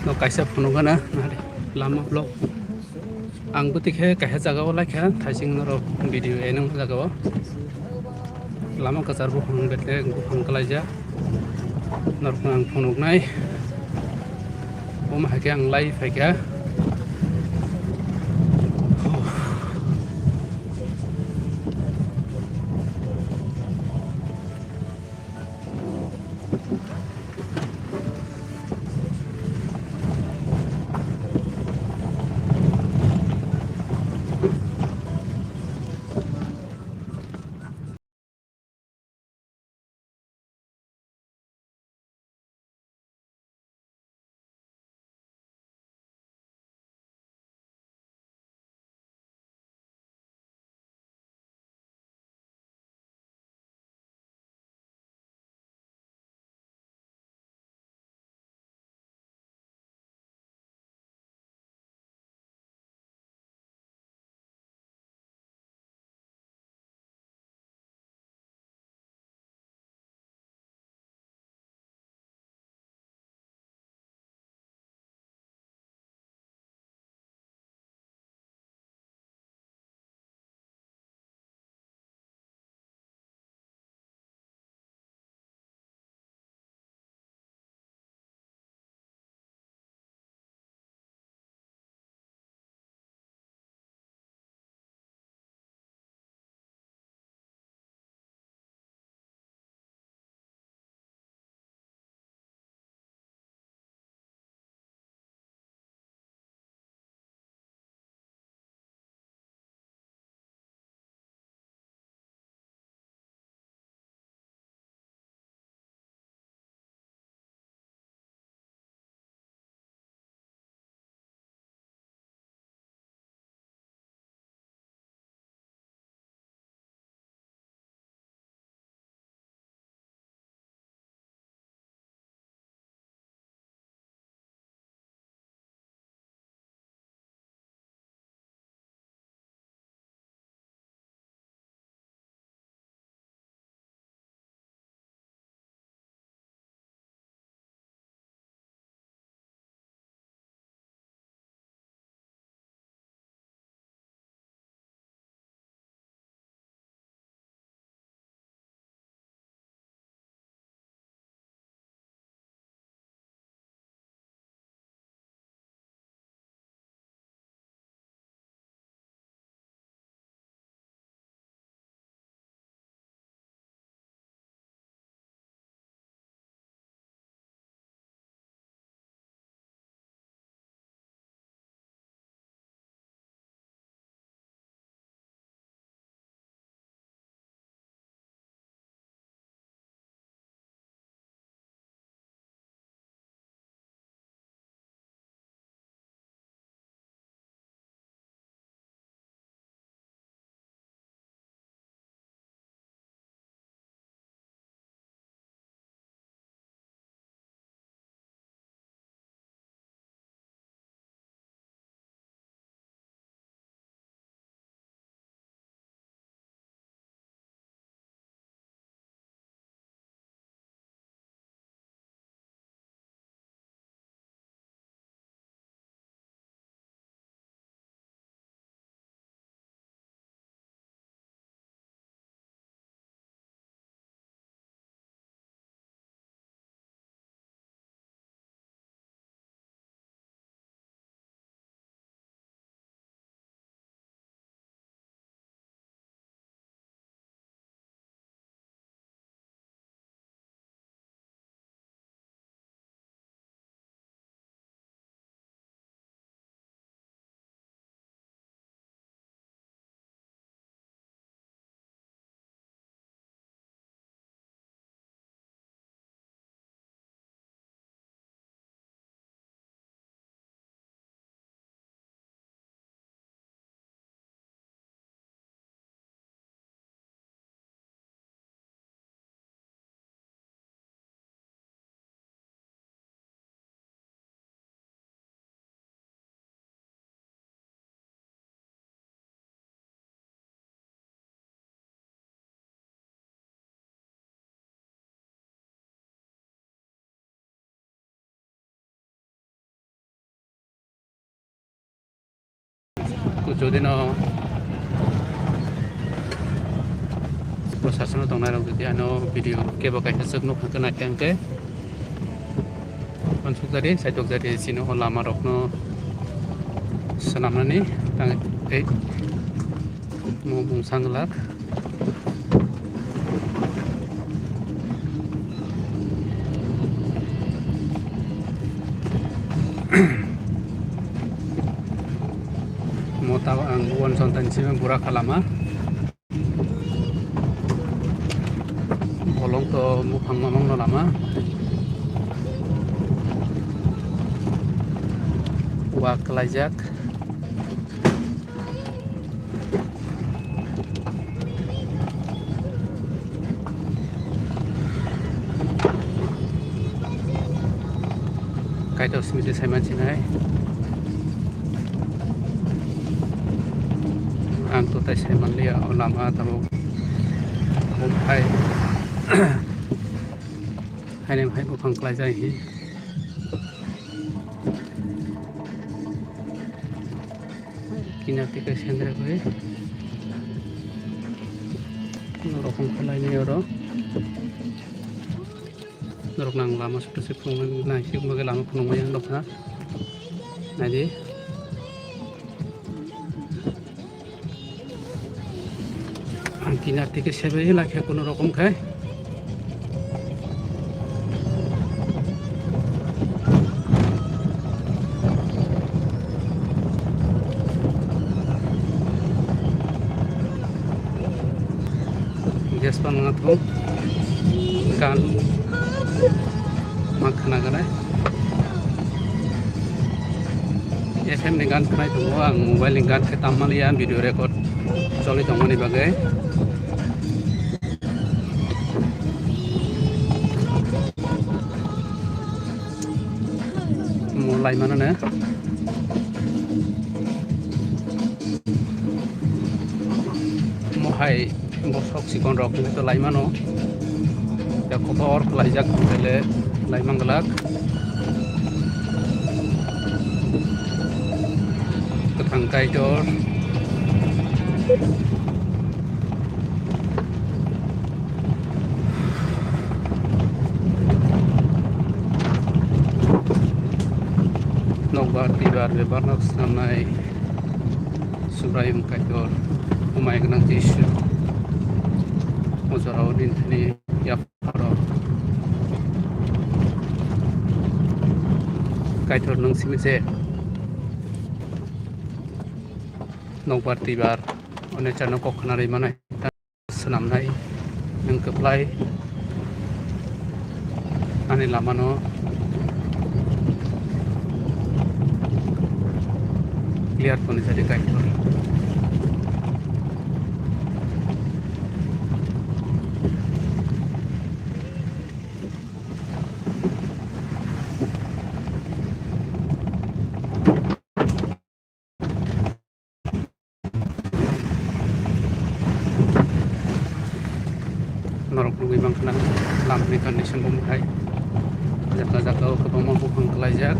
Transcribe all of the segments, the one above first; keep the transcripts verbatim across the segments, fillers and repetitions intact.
Kaisa phunukgana lama vlog. Ang bwtwi khe kaisa jagao laikha, thaising norok video enong jagao. Lama kwchar buphang betle buphang kwlaijak. Norokno ang phunuknai. Omo hai khe ang lai phaikha. Jodi no prosasono tongnai rok jodi ano video kebo kaisa swk nukha khe naikha hwnkhe uansuk jari saitok jari chini o lama rokno swnamnani tang tei mo mungsa glak. Mo tabok ang uansuk tani simi bura kha lama. Bolong to buphang mamang no lama. Wa kwlaijak. Kaitor smiti saiman sinai. Ang to tai saiman liya o lama tamo. Hai. Hai nem hai buphang kwlaijak hi. Kinar tike sendra koi. Norok khalai ni oro. Norok nang lama sute se phunukmani nai se bagwi lama phunukmani ang nukha. Naidi. Ang kinar tike sebai lai khe kono rokom khe. Gas pan ngathok gan. Ma khna gana. F M ni gan khnai tongo, ang mobile ni gan khe tam manliya, video record choli tongmani bagwi. Mo lai mano ne. Mo hai. Bosok chikon rok hinwi to lai mano. Ya kotor khlaijak bele lai manglak. Kwthang Kaitor. Nokbar twibar bebarno swnamnai. Subraiyung Kaitor, Bumai gwnang Jisu, o jorao nini thani yapharo. Kaitor, nwng simi je nokbar twibar, o necharno kok khna rwi manai. Swnamnai nwng kwplai ani lamano clear toni jadi Kaitor. Norok nugwi mankha na lamani condition bo mwthai. Jaka jaka o kwbangma buphang kwlaijak.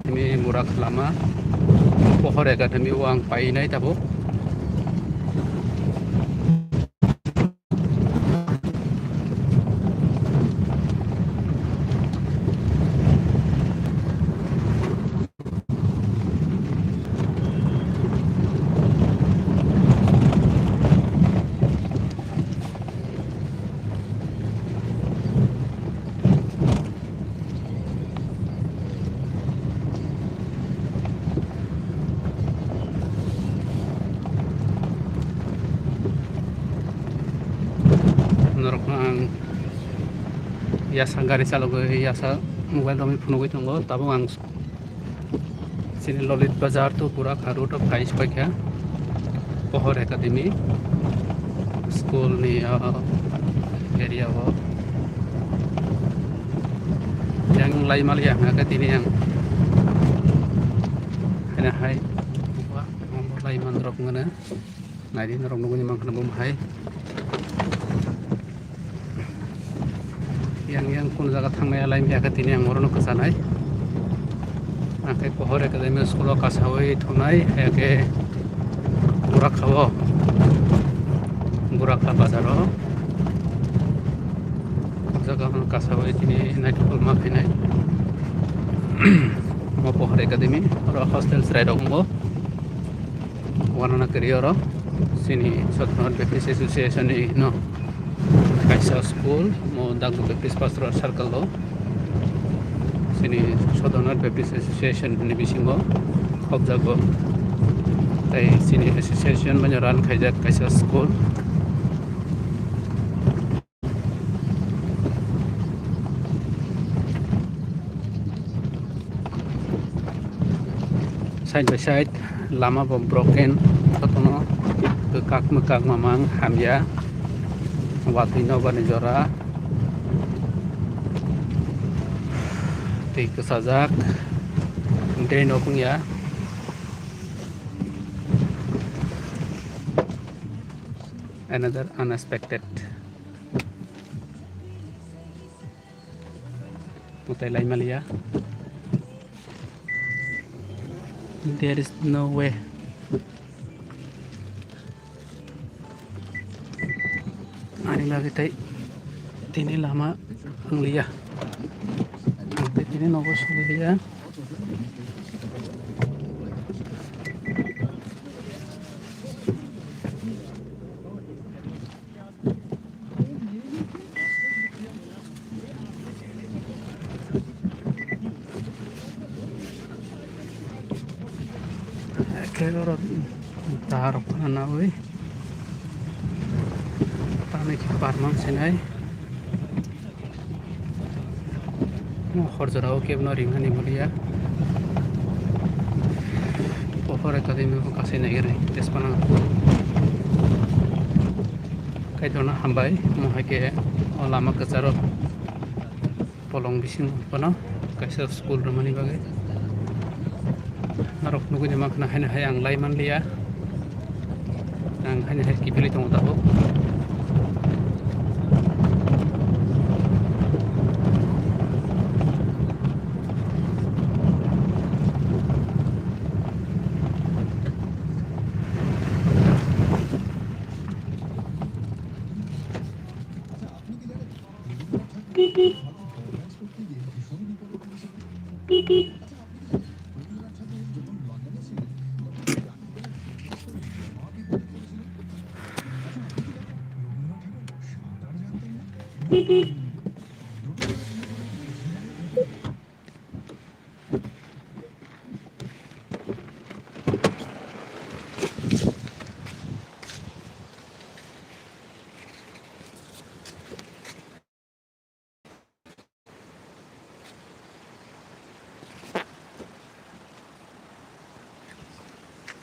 Tini murak lama pohor academy o ang painai tabuk. Norokno ang yasa gari chalogwi yasa mobile romwi phunugwi tongo, tabuk ang chini Lolit Bazar to pura kha road o phai se paikha Pohor Academy school ni, ah, area o. Yang lai maliya hwnkha khe tini ang haino hai lai manrok wngmano. Naidi norok nugwi mankha na bo hai. Yang yang kun jaga thangnai alai miya khe tini ang orono kwchanai. Hwnkhe Pohor Academy School o kasawi thunai, hwnkhe Burakha o, Burakha bazar o. O jaga o kasawi tini naithokma khainai. Mo Pohor Academy, oro hostel chwrai rok wngo. Wanana kwrwi oro chini Sotnath Baptist Association ni no kaisa school, mo Dagbu Baptist Pastoral Circle o chini Sotnath Baptist Association ni bisingo khobjago. Tai chini association manya run khaijak kaisa school. Side by side lama bo broken, jotono kwkak mwkak mamang hamya, watwi nokbar ni jora, twi kwchajak, drain rok wngya. Another unexpected. Mwtai lai maliya. There is no way. Ani bagwi tai tini lama wngliya. Tei tini nogo sogwi liya. Khe oro tar rok phano nawi tamo khe parmang sinai. Hor jora o kebo no ringmani mulia. Pohor Academy bo kasai nairai tei phano. Kaitorno hambai, omo hai khe o lama kwcharo polong bisingo phano kaisa school rwmani bagwi. Norok nugui de mankha haino hai ang lai manliya. Ang haino hai kiphilwi tongo tabuk.